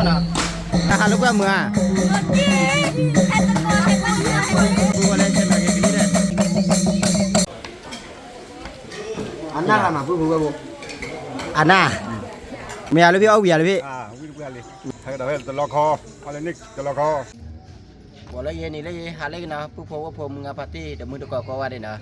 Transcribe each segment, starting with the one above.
ဟးလၢကွၢ်မုာ်ဧါ, အနၢ်ရမး ပုၢ်ဖိဝဲၢ်ဖိ, အနၢ်, မ့ၢ်အလၢဖံးအီၣ်ဝံၤအလၢဖံး, တလီခီ, တလီခီ, ပှၤလၢယဲန့ၣ်လၢယဲ ဟးလၢကနၤ ပုၢ်ဖိဝဲၢ်ဖိ မုၢ်ဂၤဖါတံၢ် ဒီးမုၢ်တကိးကိးဂၤဒဲးနီၤ,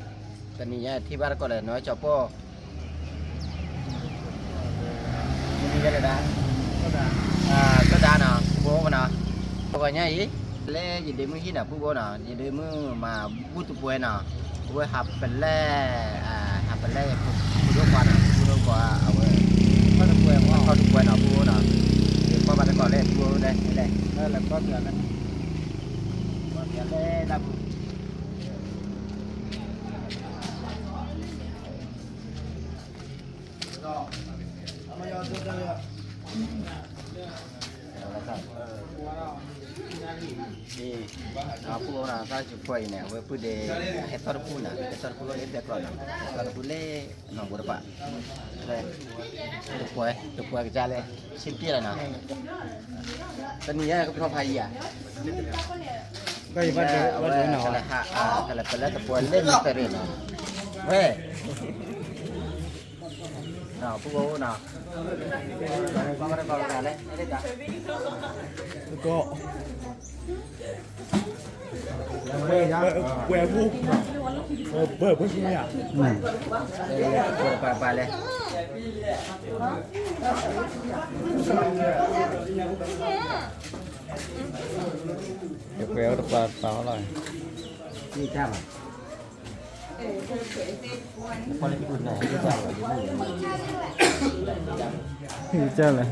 တနံၤညါထံၣ်ဘၣ်တကိးလၢ နီၢ်ကၠီၤပီၢ် မ့ၢ်မ့ၢ်ဝဲဒၣ်, ကၠီၤဒါနီၤ ပုၢ်ဖိနီၤ, ပဂီၤညါအံၤ, လၢယဒ့မုၣ်ဟံၣ်နီၤ ပုၢ်ဖိနီၤ ယဒ့မုၣ်မၤဘူၣ်တပှဲၤနီၤ, အဝဲဟးပလဲ, ဟးပလဲ, ဖိဒိၣ်ခွါနီၤ ဖိဒိၣ်ခွါအဝဲ, ထီၣ်တပှဲၤနီၤ ပုၢ်ဖိနီၤ, ယကွၢ်ဘၣ်တကိးလၢ ပုၢ်ဖိလဲၣ်, လဲၣ်, လဲၣ်, လဲၣ်, လဲၣ်, ပုၢ်ဖိနီၤ တၢ်စူၤဖှီၣ်အံၤန့ၣ် အဝဲပုၢ်ဒ့, ဟဲသီၣ်တဖုနီၤ ဟဲသီၣ်တဖုလၢဒဲကျီနီၤ ဟဲသီၣ်တဖုလၢ နီၢ်ဘိတပၤ, တပှဲၤ, တပှဲၤကစၢ်လဲၣ်, ဆ့ပျဲၣ်လီၤနီၤ, တနံၤညါကဖျီဖးယံာ်ဧါ, အဝဲ, ကလဲၤဟး, ကလဲၤပလဲတပှဲၤလၢနဖဲရ့ၣ်နီၤ, ဝဲ ပုၢ်ဖိနီၤ, လဲ�ၣ်, ပှဲၤဖိ, ပှဲၤဖိဆူညါ, ပှဲၤပှဲၤပှဲၤလဲၣ်, ပှဲၤပှဲၤတပၤတပၤလီၤ, ဟံၣ်ကၢ်လဲ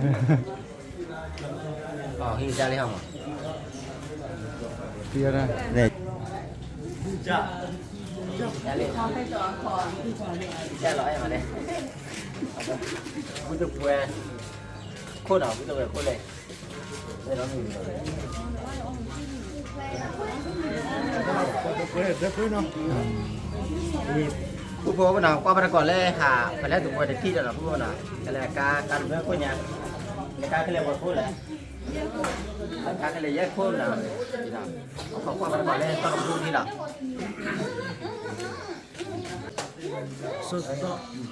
ၣ်, ဟံၣ်ကၢ်လံဟီမး, ဝံတပှဲၤ, ခိၣ်နီၤ ဝံတပှဲၤခိၣ်လဲၣ် ပုၢ်ဖိနီၤ ကွၢ်ဘၣ်တကိးလၢဟး ဖဲလဲၣ်တပှဲၤတထံၣ်ဒီးနီၤ ပုၢ်ဖိနီၤ ကလဲၤကါ ကါတဘျီခိၣ်ညါ လဲၤကါခဲလၢာ်ပှဲၤခိၣ်လဲၣ် ကါခဲလၢာ်ယဲၢ်ခိၣ်နီၤ ကွၢ်ဘၣ်တကိးလၢတၢ်တပူၤထံၣ်လီၤ စတီၣ်နီၤ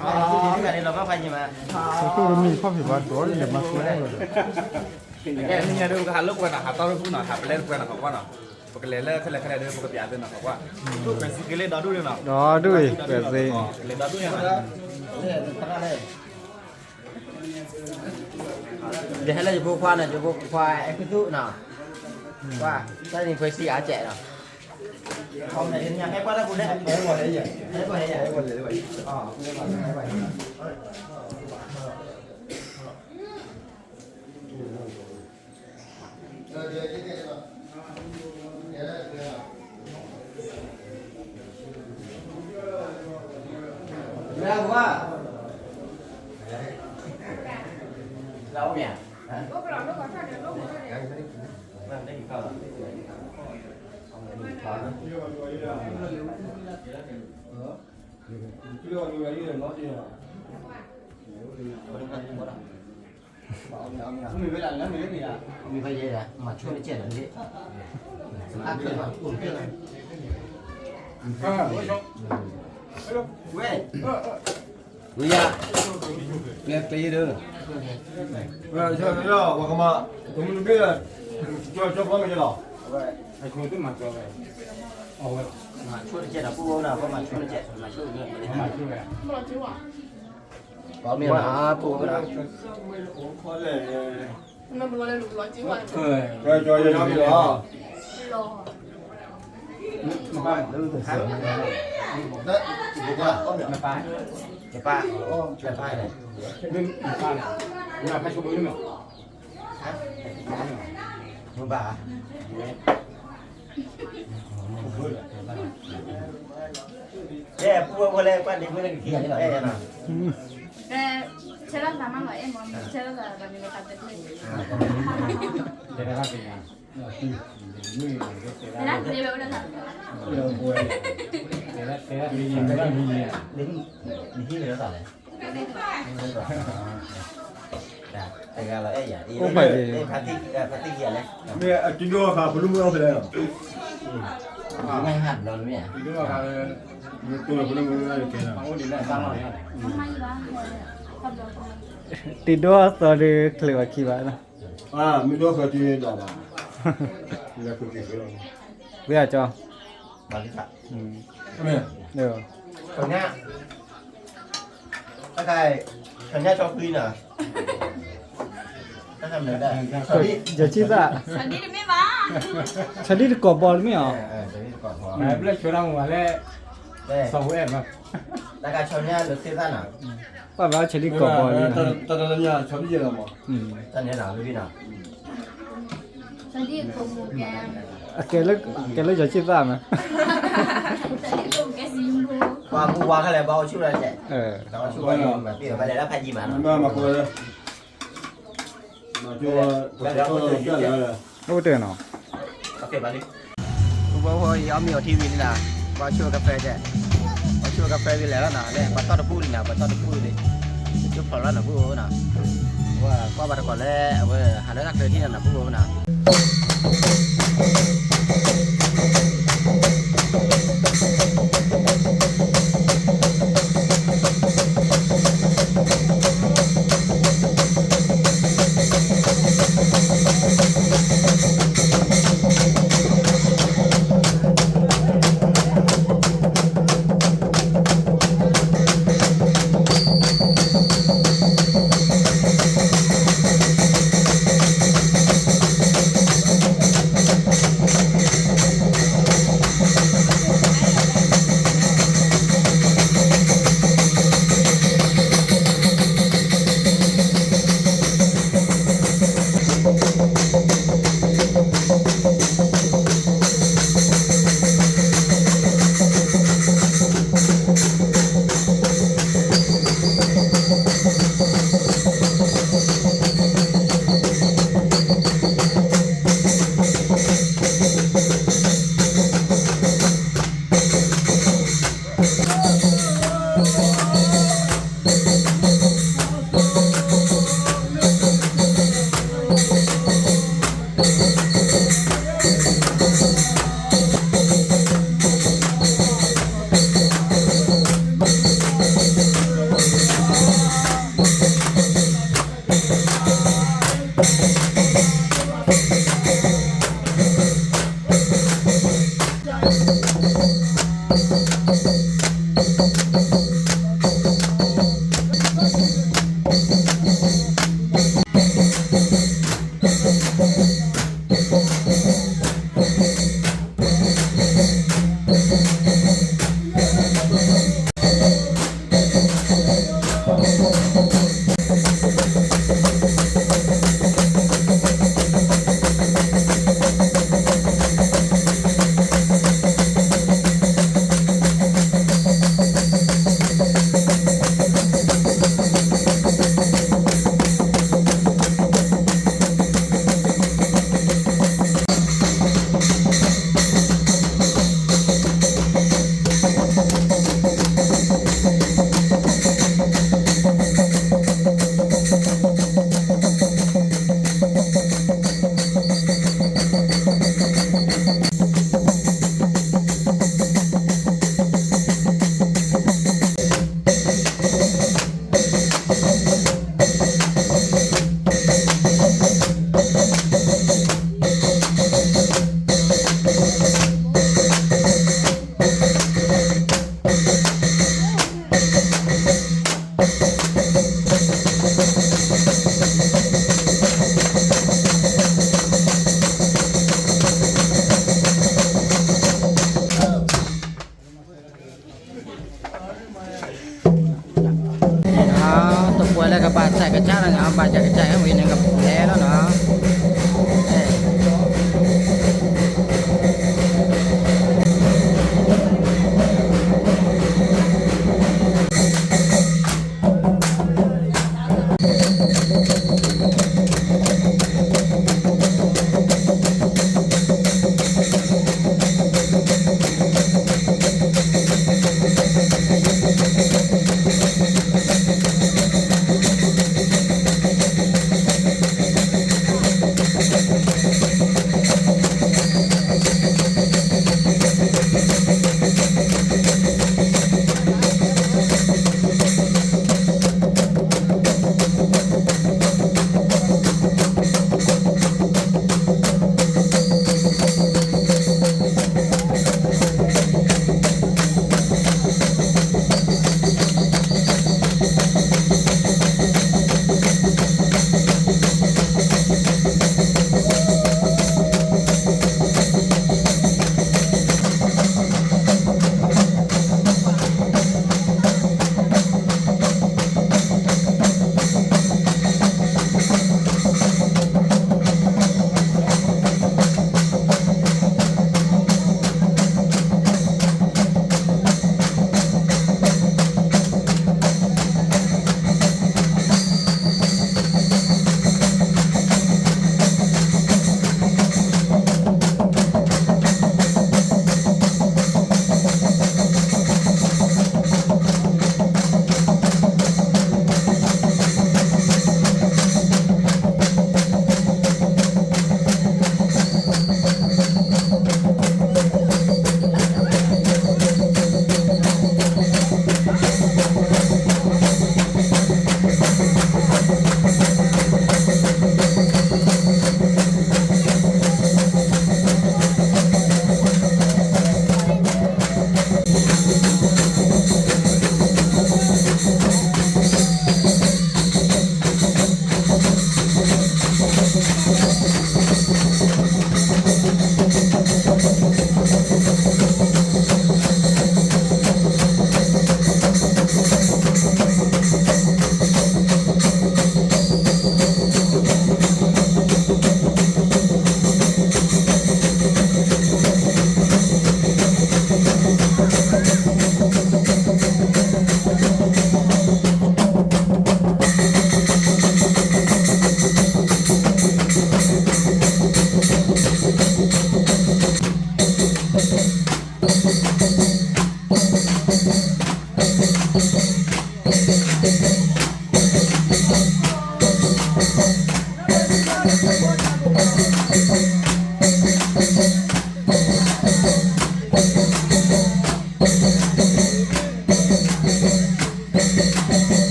စတီၣ် မ့ၢ်လီၤဘၣ်ဖးယံာ်မး စတီၣ်တမံၤခီၣ်ဖံးဘၣ်ဒီးန့ၣ်မၤဆိဝဲ ကဲ နံၤညါဒုး ပကဟးလိာ်ကွဲနီၤ ဟးတီၢ်ရူၢ်ဖုၣ်နီၤ ဟးပလဲတပှဲၤနီၤ ခီကွၢ်နီၤ ပကလဲၤလၢခဲလၢာ်ခဲလၢာ်ဒီး ပကပျးသုနီၤ ခီကွၢ် ပှဲၤစံကလ့ဒီဒူၣ်န့ၣ်နီၤ ဒီဒူၣ်အံၤ ပှဲၤစံ ကလဲၤဒီဒူၣ်န့ၣ်နီၤ ယဟဲလၢယဖိခွါန့ၣ် ယဖိခွါအဲၣ်ကုသူၣ်နီၤ ကွၢ် တၢ်နံၤခွဲဆံအါကဲးနီၤ ဟဲကွၢ်တၢ်ပူၤလဲၣ် ဟဲကွၢ်ဟဲယၤ ဟဲကွၢ်ဟဲယၤ ဟဲကွၢ်ဟဲယၤ မၤဆိတကဲးလီၤ ဝဲ ဝံယၤ ကျဲကျဲယဲဒၢ ဝဲ ဝဲကမၤ ကမုၢ်တဘ့ၣ် ကၠီကၠီဖီမ့ၢ်ယဲလီၤ မၤဆိတကဲးဒီး ပူဝဲဒၣ် ပမၤဆိတကဲး မၤဆိတကဲး မၤဆိဝဲ ပမ့ၢ်မၤပူဝဲဒၣ် ကၠီယဲယီမ့ၢ်လီၤ ယပၢ် ယပၢ်န့ၣ် မ့ၢ်ပၢ်န့ၣ် မ့ၢ်ပၢ် ကဲ ပူဝဲဖိလဲၣ် ကွၢ်ဒ့မုၣ်န့ၣ် က့ၤန့ၣ်လီၤ ဆဲလီၤသးမးလီၤ အဲၣ်မီ ဆဲလီၤသး တၢ်မ့ၢ်တၢ်တကျဲ အိၣ်ဘၣ်ဒ် မ့ၢ်အတံၤဒိၣ်ဃာ် ပလူမုၢ်အီၣ်ဖဲလဲၣ်လီၤ. တံၤဒိၣ်သီဒုး ချုးဘၣ်ခံဘၣ်နီၤ. ဝဲအကၠီ ယဆံသၣ် ဆီဒံတကိးဘီတမ့ၢ်အီၤ, ပှၤဘၣ်ဆီဒံကိးဘီလံ, ကဲလၢယဆံသၣ်မး, အိၣ်တ့ၢ်နီၤ, အီၣ်မ့ၤအီထံဝံၤလံနီၤ, ပှၤဆိကဖဲကဲ, ပှၤဆိကဖဲဝံၤလဲၣ်လီၤနီၤ, လၢပှၤတီၢ်တပူၤလံနီၤ, ပှၤတီၢ်တပူၤလံ, ကၠိဖျိးလီၤနီၤ ပုၢ်ဝဲနီၤ, ကွၢ်ဘၣ်တကိးလၢအဝဲဟးလၢတၢ်ချၢထံၣ်နီၤ ပုၢ်ဝဲနီၤ.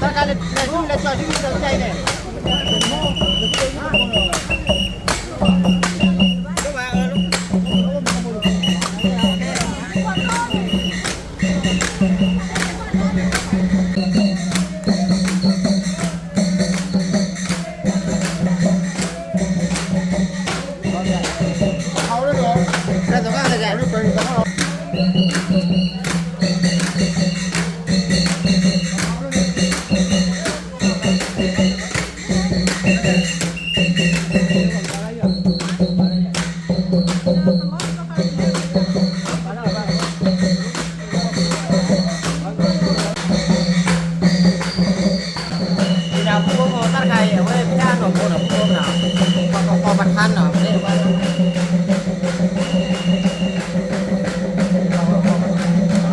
တၢ်ခါလဲၤဆူလဲၤကၠီဆူလဲၤကၠီန့ၣ် ဒ်န့ၣ် ဖိဖိတၢ်တခါအံၤ အဝဲဖၠၣ်နီၢ်ဖိနီၤ ဖိဖိနီၤ ပှၤကီၢ်ပထါနီၤ မ့ၢ်ဝဲ တၢ်ဘီဘၣ်လၢမ့ၢ် တၢ်ဘီ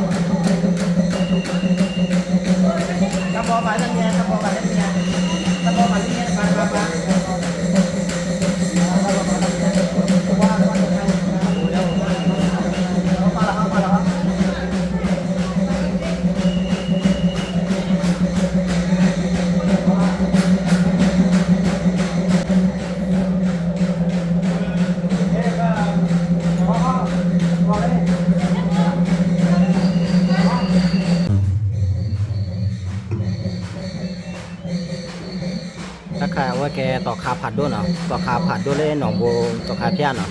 ဘၣ်လၢမ့ၢ် တၢ်ဘီဘၣ်လၢမ့ၢ် တၢ်ဘီဘၣ်လၢမ့ၢ် တၢ်ခါအဝဲကဲသီခါဖးဒိၣ်နီၤ, သီခါဖးဒိၣ်လၢနီၢ်ဘိ သီခါဖၠၣ်နီၤ.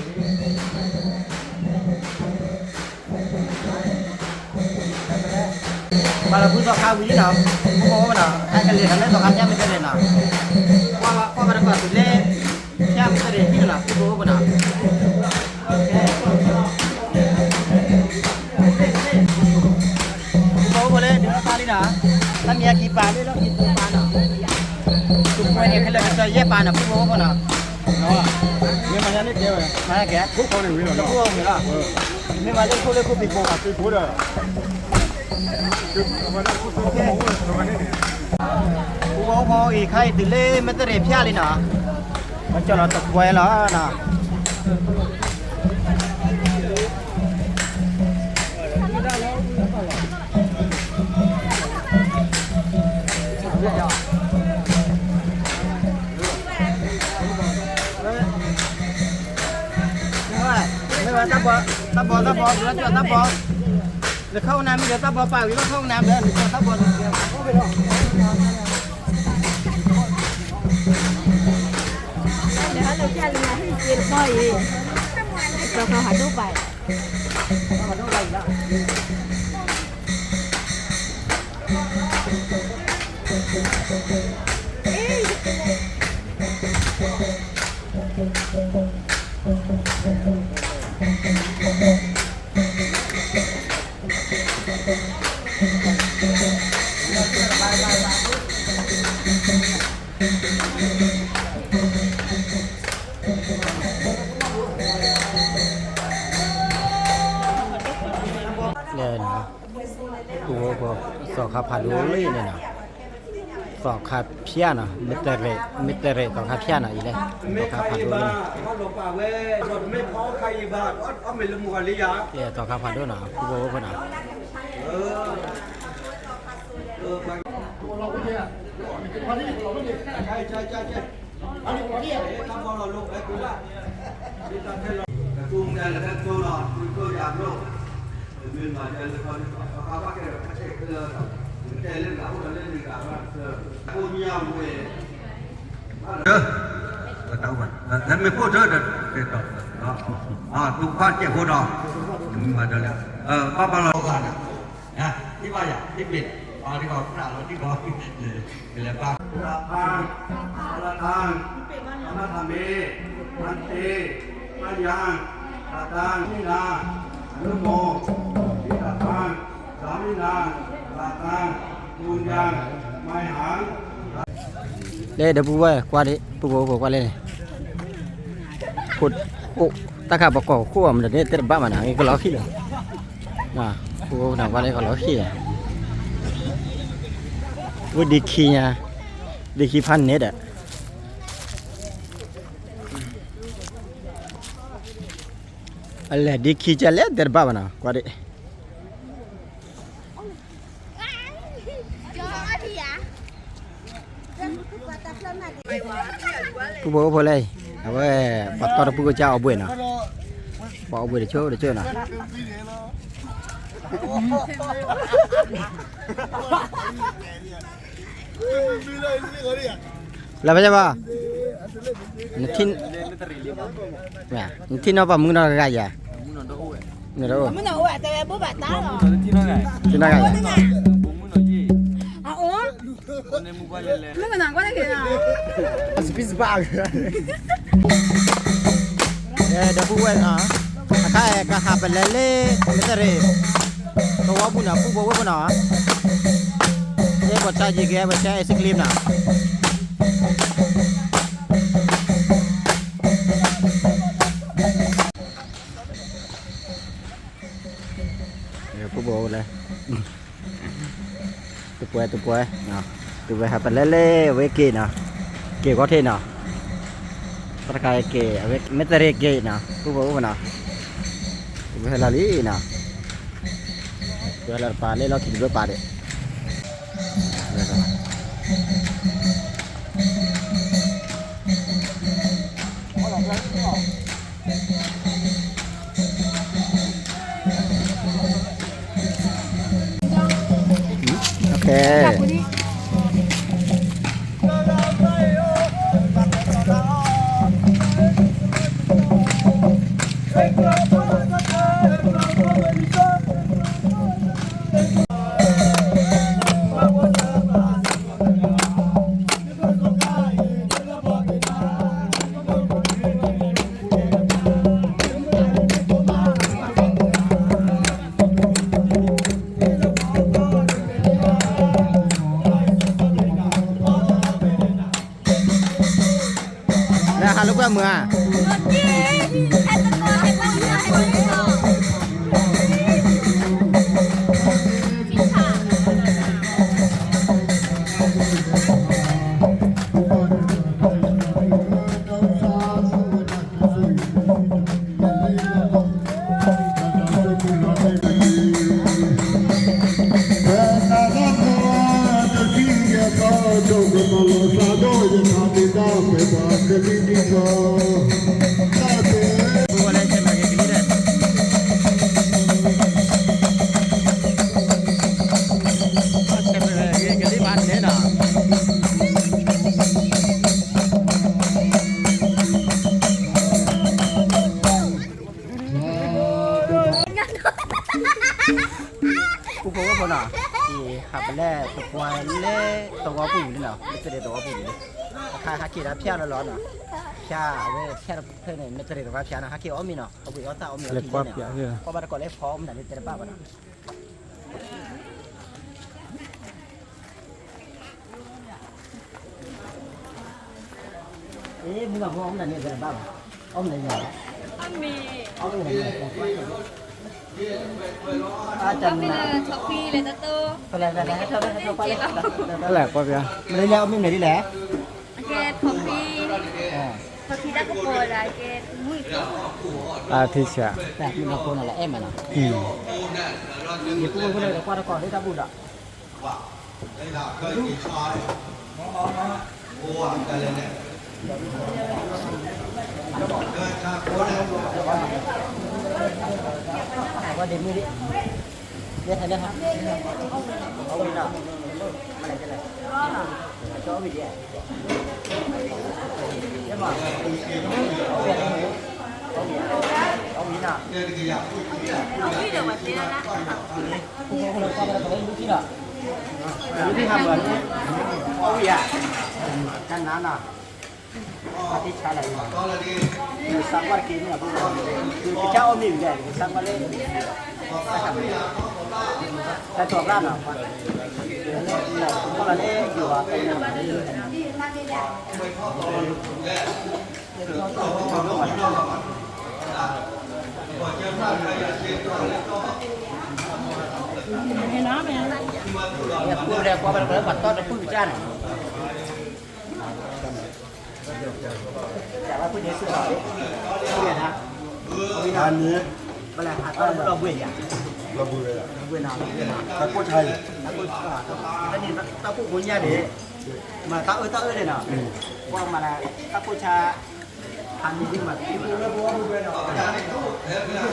ပှၤလၢဖုသီခါဝံၤလံနီၤ, ဖိဖိနီၤ, ဟဲကလဲၤထီၣ်လၢသီခါဖၠၣ်မ့ၢ်တရ့ၣ်နီၤ, ကွၢ်ဘၣ်တကွၢ်တုၤလၢ ဖၠၣ်မ့ၢ်တရ့ၣ်ဟံၣ်နီၤ, ဖိဖိနီၤ. ဖိဖိလၢဒုးအီၣ်တၢ်လံနီၤ, တၢ်မံၤဟဲခံပာ်လၢလီၢ်ခံပာ်နီၤ, သုးကွဲန့ၣ် ခဲလၢာ်ကစီယဲၢ်ပာ်နီၤ, ဖိဖိနီၤ. မ့ၢ်မၤညါန့ၣ်ကဲဝဲ, မ့ၢ်ကဲ, ခိၣ်ဃီန့ၣ်ဝံၤလီၤ, ခိၣ်ဃီဝံၤလီၤ, မ့ၢ်မၤလၢခိၣ်လၢခိၣ်ဖံးဖိ, ဖံးဖိဒီး ဖိဖိအံၤ ခါအံၤတုၤလၢမ့ၢ်တရ့ၣ်ဖၠၣ်လံနီၤ, မ့ၢ်ကၠီလီၤတကွဲလီၤနီၤ. မ့ၢ်ဝဲတၢ်ဘီ, တၢ်ဘီ, တၢ်ဘီ, တၢ်ဘီ, နခီၣ်နၢ်မ့ၢ်ဒီးတၢ်ဘီပာ်ဝံၤလီၤ, ခီၣ်နၢ်မ့ၢ်ဒီးနခီၣ်တၢ်ဘီ, နဟဲလၢကၠၢ်လၢနဟံၣ်က့တဘီအံၤ, ကၠီကီၢ်ဟးဒိၣ်ပာ် လဲၣ်နီၤ, သီခါဖးဒိၣ်လံန့ၣ်နီၤ, သီခါဖၠၣ်နီၤ, မ့ၢ်တရ့ၣ်, မ့ၢ်တရ့ၣ်သီခါဖၠၣ်နီၤ, အံၤလဲၣ်, သီခါဖးဒိၣ်လံန့ၣ်, သီခါဖးဒိၣ်နီၤ, ဖိဖိဖိနီၤ. တၢ်ဘီလီၤလၢကၠိလီၤ, ကၠိယၤဘျိၣ်, မ့ၢ်မၤဒ်လၢ ပှၤဘၣ်ကဲဒီး ပှၤဆဲးကျၢဒီး နကတဲလၢနအိၣ်ဒီးလၢနဂၤဘၣ် ကိးညါဝဲ တၢ်အိၣ်ဘၣ် မ့ၢ်ဖိၣ်ထၢဒီး ကဲဒီး သုခွါစဲးဖိဒီး မ့ၢ်မၤဒ်လၢ ဘၣ်ဘၣ်လီၤဂာ်ဒီး ဟ့ၣ်ဘၣ်ယၤ ဟ့ၣ်ဘၣ် ပှၤဒ်ကီး ပြးလီၤဒ်ကီး ကလဲၤဘၣ် သရထံ သရထံ သမထမေ သံဃေ မယံ သတံ မုနီ ဒိဋ္ဌံ သံဃာ သတံ ပုညံ မဟံ လၢဒီပုၢ်ဝဲၢ်ကွၢ်ဒံး ပုၢ်ဖိဝဲၢ်ဖိကွၢ်လၢန့ၣ် ခိၣ် တၢ်ခါပကိးခိၣ်အမတၤန့ၣ် တဲတဘၣ်မးနီၤ ကလီၤဃံၣ်လီၤ ပုၢ်ဖိနၤကွၢ်လၢကလီၤဃံၣ်လီၤ ဝဲဒ်ခံညါ ဒ်ခံဖးန့ၣ်ဒီး အလဲၤဒ်ခံကလဲၣ်တဲတဘၣ်ဘၣ်နီၤ ကွၢ်ဒံး ပုၢ်ဖိဝဲၢ်ဖိလဲၣ်အံၤ အဝဲ ပှၤတီတပုၢ်ကစၢ်အီၣ်ဘှံးနီၤ ပှၤအီၣ်ဘှံးတဆိတဆိနီၤ လၢဖဲဘၣ် နထံၣ် နထံၣ်နီၢ်ပှၤမုၢ်နီၢ်တဂၤယၤ မုၢ်နီၢ်တအိၣ် ထံၣ်နီၢ်ဂၤယၤ မုၢ်နီၢ်တအိၣ် စပံစပၢ် ဒီပုၢ်ဝဲၢ်နီၤ အခါအံၤကဟးပလဲလၢ မ့ၢ်တရံး သဝီပူၤနီၤ ပုၢ်ဖိဝဲၢ်ဖိနီၤ လၢပှၤဆါယံၤကဲ ပှၤဆါ ice cream နီၤ ပုၢ်ဖိဝဲၢ် တပှဲၤတပှဲၤ တပှဲၤဟးပလဲလၢဝဲက့ၤနီၤ က့ၤဂီၢ်ထံးနီၤ တၢ်တခါက့ၤ အဝဲမ့ၢ်တရံးက့ၤနီၤ ပုၢ်ဖိဝဲၢ်ဖိနီၤ တပှဲၤဟဲလီၤလံနီၤ ပှဲၤလီၤတပၤလၢလီၢ်ခံတဘျီပၤဒံး လဲၤဟးလိာ်ကွဲမုာ်ဧါ ပုၢ်ဖိဝဲၢ်ဖိနီၤ အံၤဟးပလဲသပှၢ်လၢသဝီပူၤန့ၣ်နီၤ လၢသရံးသဝီပူၤန့ၣ် အခါဟးက့ၤဒီးဖၠၣ်လီၤလီၤနီၤ ဖၠၣ်အဝဲဖၠၣ်တဖျၢၣ်န့ၣ် မ့ၢ်တရံးတဝါဖၠၣ်နီၤ ဟးက့ၤအီၣ်မ့ၤနီၤ အဝဲအီၣ်သၣ်အီၣ်မ့ၤအီထံန့ၣ် ကွၢ်ဘၣ်တကိးလၢဖီအီၣ်မ့ၤတၢ်လၢတဲတဘၣ်ဘၣ်နီၤ အ့ မုၢ်ဂၤဖိအီၣ်မ့ၤန့ၣ် တဘၣ်ဘၣ်, အီၣ်မ့ၤန့ၣ်, အီၣ်မ့ၤ, အီၣ်မ့ၤ, လဲၤလဲၤလဲၤ, မ့ၢ်လဲၤအီၣ်မ့ၤမ့ၢ်ဒ်လဲၣ်, အကဲ coffee, coffee တၢ်ကပီၤလၢအကဲမုၢ်, အထံဆး, မုၢ်ဂၤဖိန့ၣ်လၢအဲၣ်မးနီၤ, ယပုၢ်ဖိန့ၣ် ကွၢ်တကိးလၢတၢ်ဘူၣ်ဒီး ပ အဝံၣ်ဧါ, တၢ်နါနီၤ, အသ့ၣ်ဆါလၢအံၤ, ကစၢ်ကွၢ်တက့ၢ်န့ၣ်, ကစၢ်အီၣ်မ့ၤဝံၤဒီး ကစၢ်ကွၢ်လၢ တၢ်တီၢ်ဘၣ်နီၤ, ကီၢ်လီၤလၢယိၤဘၣ်, ကွၢ်လၢကွၢ်ဘၣ်လၢပှၤတီၢ်တပုၢ်ကစၢ်န့ၣ် ဘၣ်လဲၣ် အတၢ်လီၤဘှံးယၤ, လီၤဘှံးဝဲယၤ, တၢ်ကိၢ်ဆါအံၤ, တၢ်ကိၢ်ဆါ, တၢ်န့ၣ် တၢ်ကိၢ်ကိညါဒံး, မၤတၢ်အၢတၢ်အၢဒံးနီၤ, ကွၢ်မၤလၢ တၢ်ကိၢ်ဆါ, ဖးမံၤဒံးမၤတံၢ်ဘၣ်နီၤ ကဘၣ်ဒ်သိးဖိလၢ်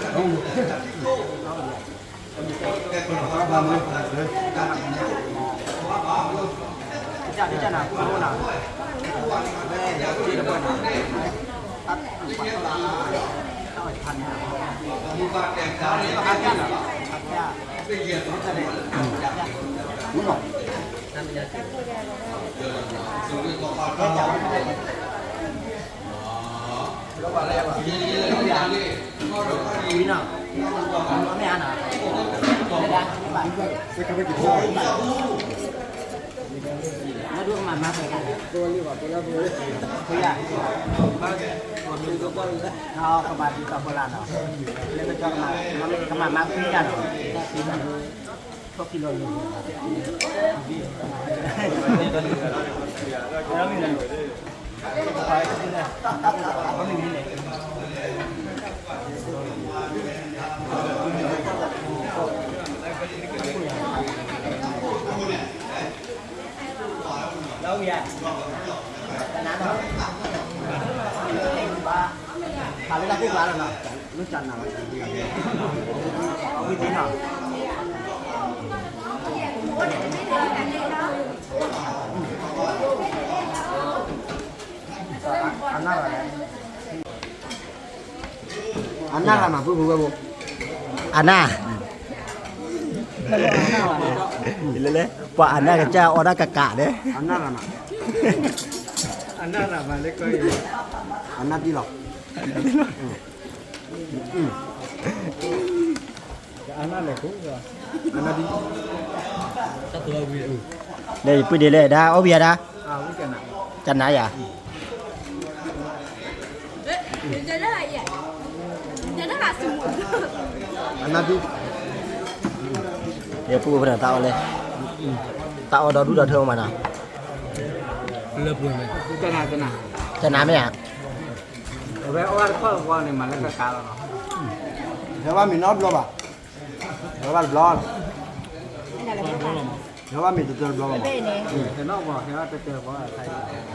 နီၤ, လၢကကမၤမၤခွံတၢ်နီၤ, ထိၣ်ခံလီၤလီၤ, လီၤဝံၤဧါ, တနၤနီၤ, ဖးလၢတၢ်ကိၢ်ကျါလီၤနီၤ, လၢကနၤလီၤ, ဝံၤသ့နီၤ, အနၢ်ရၤမး ပုၢ်ဖိဝဲၢ်ဖိ, အနၢ်, လဲၤလဲၤ ပှၤအနၢ်ကစၢ်အီၣ်ဒၣ်ကကးန့ၣ်, အနၢ်ရၤမး, အနၢ်ရၤမးလၢကီၢ်အံၤ, အနၢ်ဒံးလီၤ, အနၢ်လဲၤခိၣ်, အနၢ်ဒံး, ဒီးယပုၢ်ဒ့လဲၣ် ဒၣ်အီၣ်ဝံၤယၤဒၣ်, ကနၤယၤ အနၢ်ဒံး, ယပုၢ်ဖိန့ၣ်တၢ်အီၣ်လဲၣ်, တၢ်အီၣ်ဒီဒူၣ်ဒီထၢမးနီၤ, ကနၤမ့ၢ်ဧါ, အဝဲအီၣ်တခီၣ်ဝီန့ၣ် မၤလၢကကးလီၤနီၤ, ဟဲဘၣ်မ့ၤနီတဘျီဘၣ်, ဟဲဘၣ်တဘျီ, ဟဲဘၣ်မ့ၤတတၢတဘျီဘၣ်မး, ဟဲနီၣ်ဝီ ဟဲဘၣ်တတၢတဘျီ, တၢ်အီၣ်ဒူၣ်တ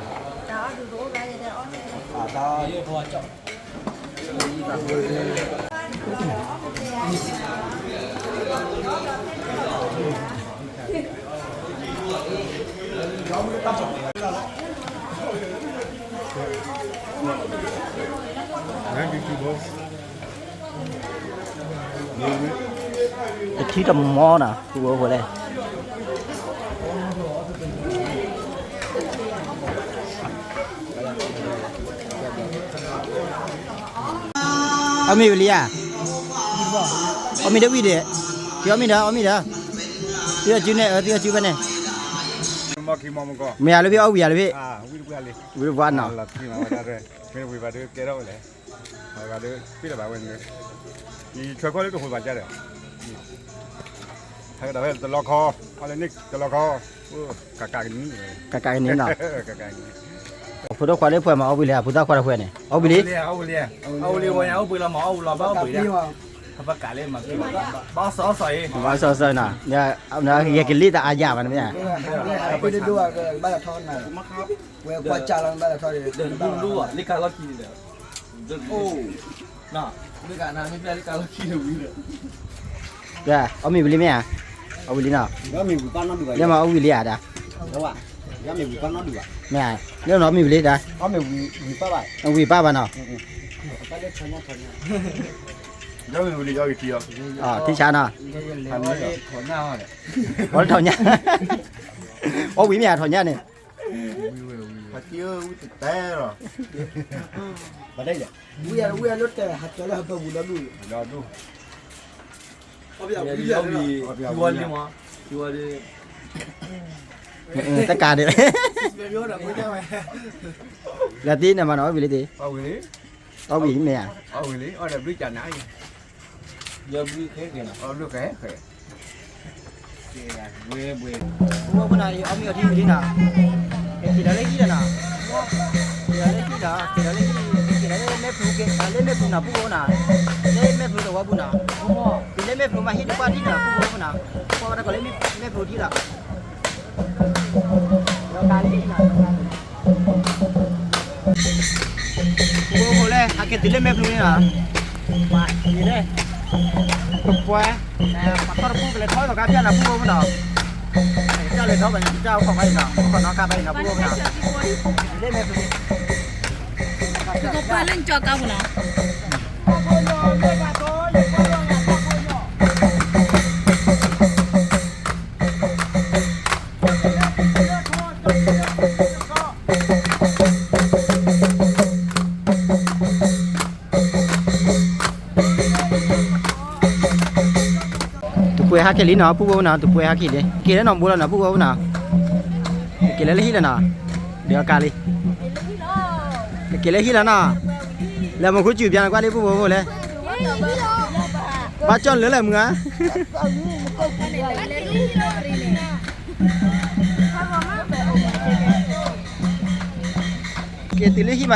အိၣ်ဘၣ်, တၢ်အီၣ် တထံၣ်တမီနၤ ပုၢ်ဝဲၢ်ဖိလဲၣ်, အီၣ်မ့ၤဝံၤလံဧါ, အီၣ်မ့ၤဒီးဝံၤဒီး, သုအီၣ်မ့ၤဒီး အီၣ်မ့ၤဒီး, သုအီၣ်စုန့ၣ် သုအီၣ်စုဖဲန့ၣ်, မ့ၢ်ဧါလၢဖဲအီၣ်ဝံၤဧါလၢဖဲ, ဝံၤတပှၢ်နီၤ, မ့ၢ်ဝံၤဘၣ်ဒီးကဲထီၣ်ဝဲလဲၣ်, မ့ၢ်ဝံၤဘၣ်ဒီးပ့ၢ်လီၤဘၣ်ဝဲန့ၣ်, ယထွဲခိၣ်လၢကဟိးဘၣ်ကဒီး ဟဲကဒီးဝဲတလီခီ, အီၣ်လၢန့ၣ်တလီခီ, ကကးကနံၤ, ကကးကနံၤနီၤ, ဖိဒိၣ်ခွါလၢပှဲၤမၤအီၣ်ဝံၤလံ ဖိသၣ်ခွါတပှဲၤန့ၣ် အီၣ်ဝံၤလံ, အီၣ်ဝံၤလံ, အီၣ်ဝံၤလံ, ဝဲညါအီၣ်ပှဲၤလီၤမၤအီၣ်ဝံၤလီၤဘၣ်အီၣ်ပှဲၤဒၣ်, ပကးလၢမၤပှဲၤ, ဘၣ်စီၣ်စီၣ်အံၤ, ဘၣ်စီၣ်စီၣ်နီၤ, ယကလံၣ်တအါယၤဘၣ်န့ၣ်မ့ၢ်ဧါ, ဝဲကွၢ်ကၢ်လီၤဘၣ်လီၤထီၣ်ဒီး, လံၣ်ကါလီၢ်ခံန့ၣ်ဒီး, အိၣ်, နီၤ, အီၣ်မ့ၤဝံၤလံမ့ၢ်ဧါ, အီၣ်ဝံၤလံနီၤ, လၢမ့ၢ်အီၣ်ဝံၤလံဧါဒၣ်, မ့ၢ်ဧါ, လၢနီၤအီၣ်မ့ၤဝံၤလံဒၣ်, ဝံၤပၢ်ဘၣ်နီၤ, ထံဆါနီၤ, အီၣ်လၢထီၣ်ညၣ်, အီၣ်ဝံၤမ့ၢ်ဧါထီၣ်ညၣ်န့ၣ် တကးဒံး, လၢသ့ၣ်န့ၣ်မးနီၤ အီၣ်ဝံၤလံသ့ၣ်, အီၣ်ဝံၤမ့ၢ်ဧါ, ပူဖိနၤ အီၣ်မ့ၤအီထံဝံၤလံနီၤ, က့ၤဒီးလၢဟံၣ်ဒီးနီၤ, က့ၤဒီးလၢဟံၣ်ဒီး က့ၤဒီးလၢဟံၣ်, က့ၤဒီးလၢမဲာ်ဖျိး, လၢမဲာ်ဖျိးနီၤ ပူဖိနီၤ, လၢမဲာ်ဖျိးမးဟံၣ်တကွၢ်ထံနီၤ ပူဖိနီၤ, ကွၢ်ဝဲဒၣ်ကီးလၢမဲာ်ဖျိးထံလီၤ. ပူဖိဖိလဲၣ် ဟဲက့ၤတုၤလၢမဲာ်ဖျိးန့ၣ်နီၤ, ပှၤ, ပှၤ, ပှၤထီၣ်တပူၤကလဲၤထီၣ်လီၤကါဖၠၣ်နီၤ ပူဖိနီၤ, ကစၢ်လဲၤထီၣ်ဘၣ်န့ၣ် ကစၢ်အိၣ်ခိးဘၣ်အံၤနီၤ အိၣ်ခိးနီၣ်ကါဘၣ်အံၤနီၤ ပူဖိနီၤ, တုၤလၢမဲာ်ဖျိးန့ၣ်, ကပၤလၢကၠီကါပူၤနီၤ တပှဲၤဟးက့ၤလံနီၤ ပူဖိနီၤ တပှဲၤဟးက့ၤလံ, က့ၤလၢနီၢ်ဘိလီၤနီၤ ပူဖိနီၤ, က့ၤလၢလၢဟံၣ်လီၤနီၤ, ဒီးကါလံ, က့ၤလၢဟံၣ်လီၤနီၤ, လၢမူခိၣ်စူၤပျါန့ၣ် ကွၢ်လံပူဖိဖိလဲၣ်, ဘၣ်ကၠီၣ်လၢလဲၣ်မုၢ်ဧါ က့ၤတုၤလၢဟံၣ်မး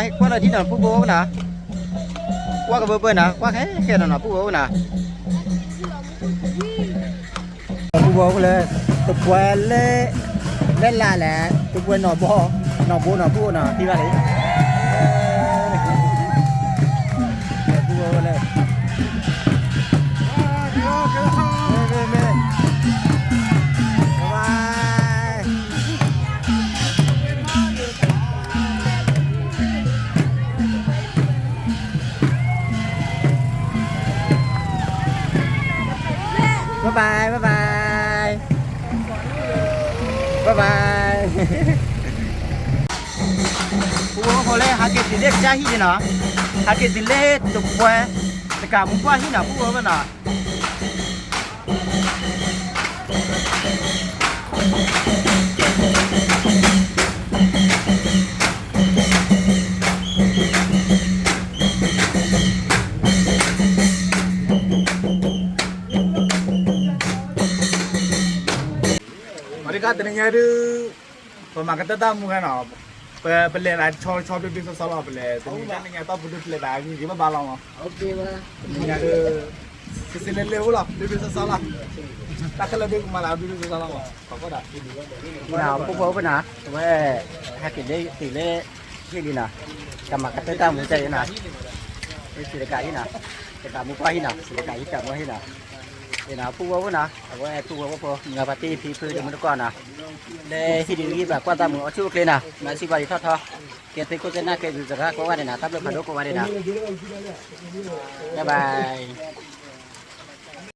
ကွၢ်လီၤဒ်နီၤ ပူဖိအိၣ်နၤ, ကွၢ်ကဘၢဘၢနၤ ကွၢ်ခဲခဲနီၤနီၤ ပူဖိအိၣ်နၤ, ပူဖိအိၣ်လၢ တပှဲၤလၢ လၢလာ်လဲၣ် တပှဲၤနီၢ်ဘီ နီၢ်ဘိနီၤ ပူဖိအိၣ်နၤ ထံၣ်ဘၣ်လံ ပူဖိအိၣ်လၢ မ့ၢ် မ့ၢ် မ့ၢ် ဘၣ်ဘၣ် ဘၣ်ဘၣ် ဘၣ်ဘၣ် ဘၣ်ဘၣ် ပူဖိဖိလဲၣ် ဟးက့ၤတုၤလၢကစၢ်ဟံၣ်န့ၣ်နီၤ, ဟးက့ၤတုၤလၢတပှဲၤ တကးမူပှၢ်ဟံၣ်နီၤ ပူဖိဖိနီၤ မၤဒံးခါတနံၤညါဒုး ပမၤကတၢၢ်တၢ်မူခါနီၤ, ပ ပလဲၤဘၣ်ဆီဆီဘျ့ဘျ့ဆှီဆှီလီၤ, ပလဲၤတနံၤညါတနံၤညါတီၢ်ပူၤဒုးပလဲၤဘၣ်ဂံၢ်ဂ့ၤဘၣ်ဘၣ်လီၤမး, တနံၤညါဒုး စံးစံးလဲၤလဲၤအိၣ်လီၤ ဘျ့ဘျ့ဆှီဆှီလီၤ, တၢ်ခဲလၢာ်ဒုးကမၤလၢဘျ့ဘျ့ဆှီဆှီလီၤမး, ပကီးဒီး ပူဖိဖိနီၤ အဝဲ ဟဲက့ၤလၢတုၤလၢ ဟံၣ်လံနီၤ, ကမၤကတၢၢ်တၢ်မူတၢ်အံၤနီၤ, စံးတကးအံၤနီၤ, တကးမူပှၢ်ဟံၣ်နီၤ, စံးတကးအံၤတၢ်မူဟံၣ်နီၤ, ပူဖိဖိနီၤ, အဝဲပူဖိဖိ မုၢ်ဂၤဖါတံၢ်ဖံဖုတမုၢ်တကိးနီၤ, လၢဟံၣ်ဒုးဂံၢ်ဘၣ်ကွၢ်တၢ်မူအီၣ်ဆူၣ်အိၣ်ချ့နီၤ, မၤစံးဘၣ်ဒံးထီၣ်ထီ, ကဲသ့ခိၣ်သ့နၢ်ကဲဂုၤကရၢကိးဂၤဒဲးနီၤ, တၢ်ဘျုးဖးဒိၣ်ကိးဂၤဒဲးနီၤ, ဘၣ်ဘၣ်